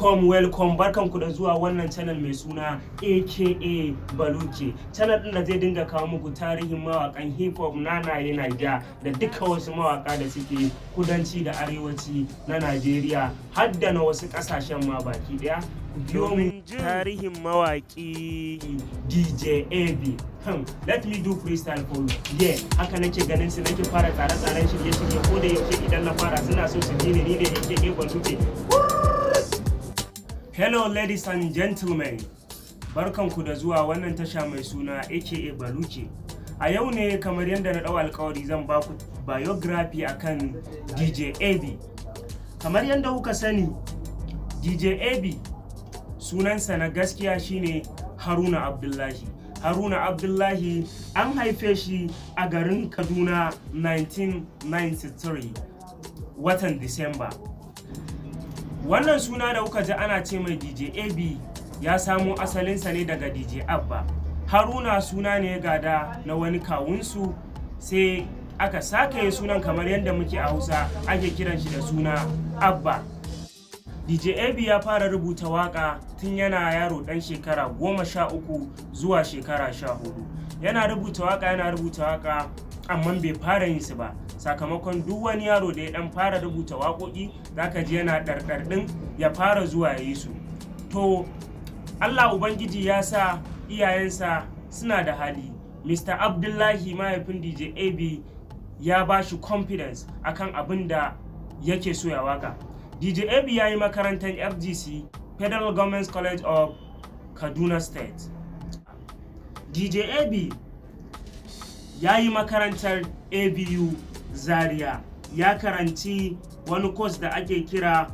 Welcome, welcome, barkanku da zuwa wannan channel mai suna AKA Baluke. Channel ɗin da zai dinga kawo muku tarihin mawakan hip hop na Naija da duka wasu mawaka da suke kudanci da arewaci na Najeriya, har da na wasu ƙasashen ma baki ɗaya. Ku biyo mu tarihin mawaki DJ AB. Let me do freestyle for you. Yeah, haka nake ganin su, nake fara tsare-tsaren shirye-shirye. Ko da yaushe idan na fara, suna so su ji ni. Ni ne AKA Baluke. Hello, ladies and gentlemen. Barkanku da zuwa wannan tasha mai suna AKA Baluke. A yau ne, kamar yadda na ɗau alkawari, zan baku biography akan DJ AB. Kamar yadda kuka sani, DJ AB sunansa na gaskiya shine Haruna Abdullahi. Haruna Abdullahi an haife shi a garin Kaduna 1993, watan Disamba. Wannan suna da kuka ji ana ce mai DJ AB ya samo asalinsa ne daga DJ Abba. Haruna suna ne ya gada na wani kawunsu, sai aka sakaye sunan kamar yadda muke a Hausa ake kiran shi da suna Abba. DJ AB ya fara rubuta waka tun yana yaro ɗan shekara 13 zuwa shekara 14. Yana rubuta waka, yana rubuta waka, amma bai fara yin su ba. Sakamakon duk wani yaro da ya dan fara rubuta waƙoƙi, zaka ji yana ɗarɗarɗin ya fara zuwa ya yi su. To, Allah Ubangiji ya sa iyayensa suna da hali. Mr. Abdullahi, mahaifin DJ AB, ya ba shi confidence akan abin da yake so ya waka. DJ AB ya yi makarantar FGC, Federal Government College of Kaduna State. DJ AB ya yi makarantar ABU Zaria, ya karanci wani course da ake kira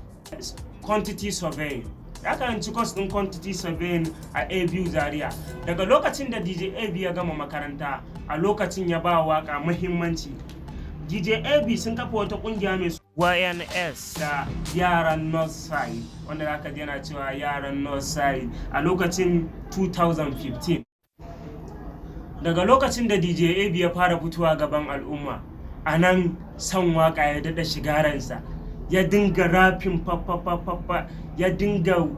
quantity surveying. Ya karanci course din quantity surveying a ABU Zaria. Daga lokacin da DJ AB ya gama makaranta, a lokacin ya ba waka muhimmanci. DJ AB sun kafa wata kungiya mai YNS da yaran Northside, wanda zaka ji yana cewa yaran Northside a lokacin 2015. Daga lokacin da DJ AB ya fara fitowa gaban al'umma, a nan son waka ya daɗa shiga ransa, ya dinga rapping fafafafafa, ya dinga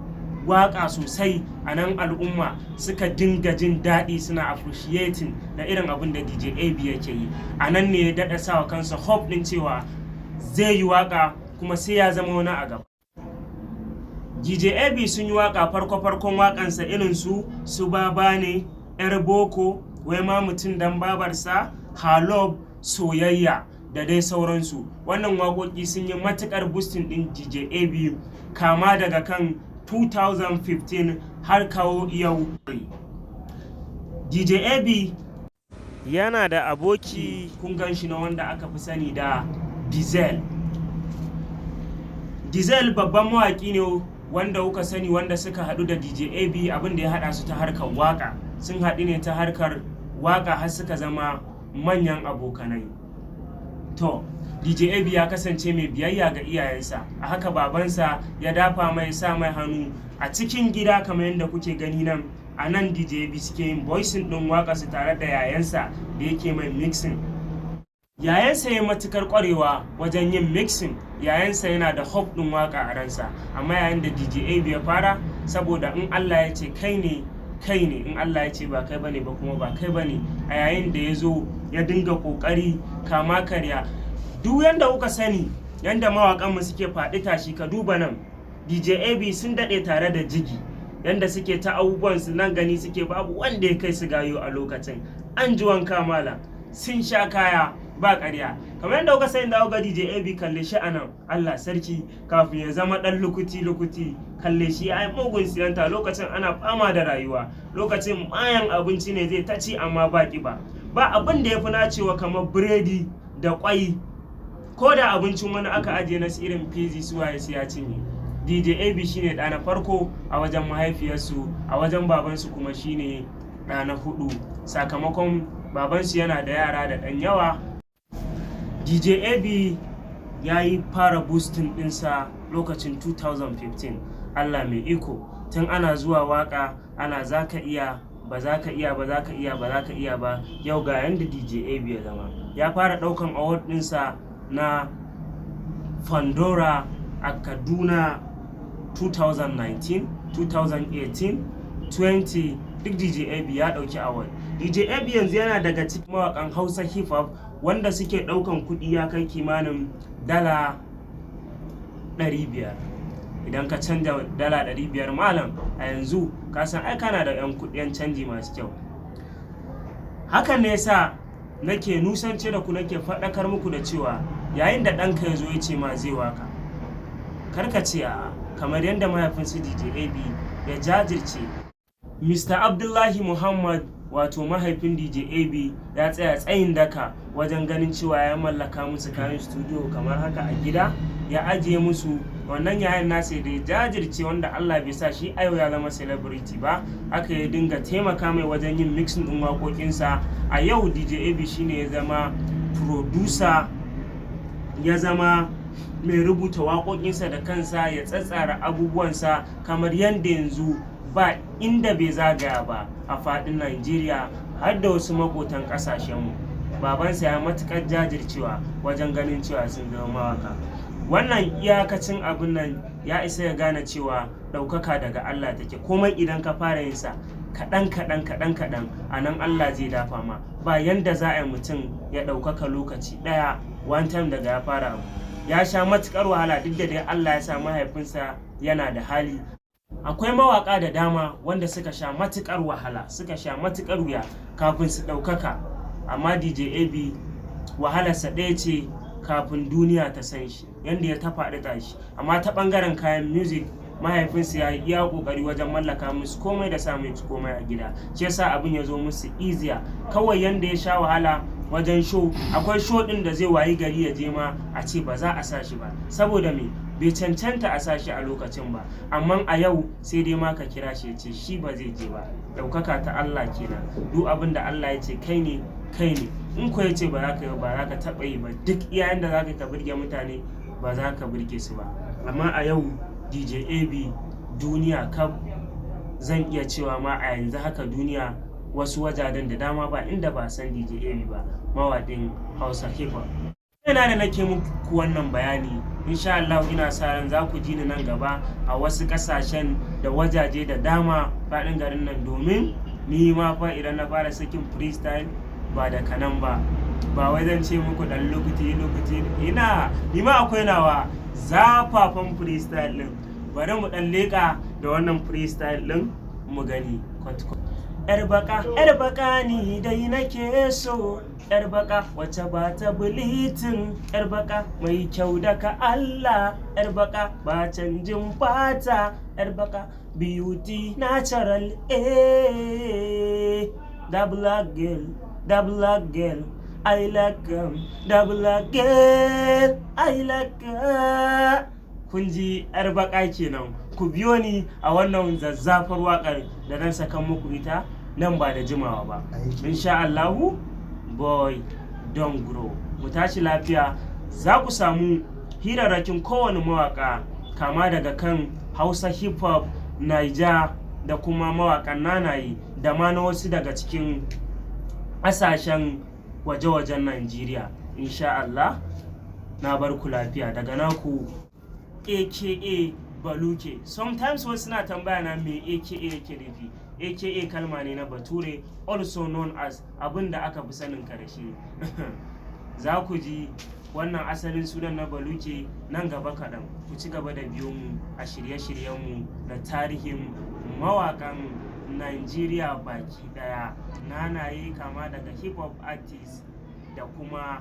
waka sosai. A nan al'umma suka dinga jin daɗi, suna appreciating da irin abin da DJ AB yake yi. A nan ne ya daɗa sawa kansa hope ɗin cewa zai yi waka kuma sai ya zama wani a gaba. DJ AB sun yi waka, farko-farkon wakansa irin su baba ne, yar boko, wai ma mutum dan babarsa, halob, soyayya da dai sauransu. Wannan waƙoƙi sun yi matuƙar boosting ɗin DJ AB kama daga kan 2015 har kawo yau. DJ AB yana da aboki, kun gan shi na, wanda aka fi sani da Diesel. Diesel babban mawaƙi ne wanda kuka sani, wanda suka haɗu da DJ AB. Abin da ya haɗa su ta harkar waka, sun haɗu ne ta harkar waka har suka zama manyan abokanai. To, DJ AB ya kasance mai biyayya ga iyayensa. A haka babansa ya dafa mai, sa mai hannu a cikin gida, kamar yadda kuke gani nan. A nan DJ AB suke yin voicing ɗin waka su tare da yayansa da yake mai mixing. Yayansa ya matukar kwarewa wajen yin mixing. Yayansa yana da hope ɗin waka a ransa. Amma yayin da DJ AB ya fara, saboda in Allah ya ce kai ne, kai ne, in Allah ya ce ba kai bane ba kuma ba kai bane. A yayin da ya zo ya dinga kokari kama karya, duk yanda kuka sani yanda mawakanmu suke faɗi tashi, ka duba nan DJ AB sun daɗe tare da Jigi, yanda suke ta abubuwan su nan, gani suke babu wanda ya kai su gayo. A lokacin an ji wanka malam, sun sha kaya ba ƙarya. Kamar yadda kuka sani da kuka DJ AB, kalle shi a nan, Allah sarki, kafin ya zama ɗan lukuti lukuti, kalle shi ya yi mugun siyanta. Lokacin ana fama da rayuwa, lokacin mayan abinci ne zai ta ci amma ba ƙiba ba. Abin da ya fi nacewa kamar biredi da kwai, ko da abincin wani aka ajiye na irin fizi suwaye, sai ya cinye. DJ AB shine ɗa na farko a wajen mahaifiyarsu, a wajen babansu kuma shine ɗa na hudu, sakamakon babansu yana da yara da ɗan yawa. DJ AB ya yi fara boosting ɗinsa lokacin 2015. Allah mai iko, tun ana zuwa waka ana za ka iya ba, za ka iya ba, za ka iya ba, za ka iya ba, yau ga yanda DJ AB ya zama. Ya fara ɗaukan award ɗinsa na Pandora a Kaduna. 2019, 2018, 20, duk DJ AB ya ɗauki award. DJ AB yanzu yana daga cikin mawakan Hausa hip hop wanda suke ɗaukan kuɗi ya kai kimanin $500. Idan ka canja $500, malam, a yanzu ka san ai kana da 'yan kuɗin canji masu kyau. Hakan ne yasa nake nusance da ku, nake faɗakar muku da cewa yayin da ɗanka ya zo ya ce ma zai waka, karka ce a'a, kamar yadda mahaifin su DJ AB ya jajirce. Mr. Abdullahi Muhammad, wato mahaifin DJ AB, ya tsaya tsayin daka wajen ganin cewa ya mallaka musu kayan studio kamar haka a gida ya ajiye musu. Wannan yayan nasa da ya jajirce, wanda Allah bai sa shi a yau ya zama celebrity ba, aka ya dinga taimaka mai wajen yin mixing din waƙoƙinsa. A yau DJ AB shine ya zama producer, ya zama mai rubuta waƙoƙinsa da kansa, ya tsatsara abubuwansa, kamar yadda yanzu ba inda bai zagaya ba a faɗin Najeriya har da wasu maƙotan ƙasashenmu. Babansa ya matuƙar jajircewa wajen ganin cewa sun zama mawaka. Wannan iyakacin abin nan ya isa ya gane cewa ɗaukaka daga Allah take. Komai idan ka fara yin sa kaɗan kaɗan kaɗan kaɗan, a nan Allah zai dafa ma. Ba yanda za a yi mutum ya ɗaukaka lokaci ɗaya, one time, daga ya fara abu. Ya sha matuƙar wahala, duk da dai Allah ya sa mahaifinsa yana da hali. Akwai mawaƙa da dama wanda suka sha matuƙar wahala, suka sha matuƙar wuya kafin su ɗaukaka, amma DJ AB wahalarsa ɗaya ce kafin duniya ta san shi, yanda ya ta faɗi tashi. Amma ta ɓangaren kayan music, mahaifinsu ya yi iya ƙoƙari wajen mallaka musu komai da sa musu komai a gida, shi yasa abin ya zo musu easier. Kawai yanda ya sha wahala wajen show, akwai show ɗin da zai wayi gari ya je ma a ce ba za a sa shi ba, saboda me? Bai cancanta a sa shi a lokacin ba. Amma a yau sai dai ma ka kira shi ya ce shi ba zai je ba. Ɗaukaka ta Allah kenan. Duk abin da Allah ya ce kai ne, kai ne. In ko ya ce ba za ka yi ba, za ka taɓa yi ba. Duk iyayen da za ka burge mutane, ba za ka burge su ba. Amma a yau DJ AB duniya kaf, zan iya cewa ma a yanzu haka duniya, wasu wajajen da dama, ba inda ba san DJ AB ba, mawaƙin Hausa hip hop. Ina da nake muku wannan bayani, insha Allah ina sa ran za ku ji ni nan gaba a wasu ƙasashen da wajaje da dama faɗin garin nan, domin ni ma fa idan na fara sakin freestyle ba da kanan ba, ba wai zan ce muku dan lokaci lokaci ina, ni ma akwai nawa zafafan freestyle din. Bari mu dan leka da wannan freestyle din mu gani. Yar baka, yar baka ni dai nake so, yar baka wacce ba ta bleaching, yar baka mai kyau daga Allah, yar baka ba canjin fata, yar baka beauty natural, eh. The black girl, the black girl, I like 'em, the black girl, I like her. Kun ji yar baka kenan. Ku biyo ni a wannan zazzafar wakar da nan saka muku ita nan ba da jimawa ba, insha Allahu. Boy don grow, mu tashi lafiya. Za ku samu hirarrakin kowane mawaka, kama daga kan Hausa hip hop, Naija, da kuma mawakan nanaye, da ma na wasu daga cikin ƙasashen waje-wajen Najeriya, insha Allah. Na bar ku lafiya daga naku AKA Baluke. Sometimes wasu na tambaya na me AKA yake nufi. AKA kalma ne na Bature, also known as, abin da aka fi sanin ka da shi. Za ku ji wannan asalin sunan na Baluke nan gaba kaɗan. Ku ci gaba da biyo mu a shirye-shiryenmu na tarihin mawaƙan Najeriya baki ɗaya, nanaye, kama daga hip hop artist da kuma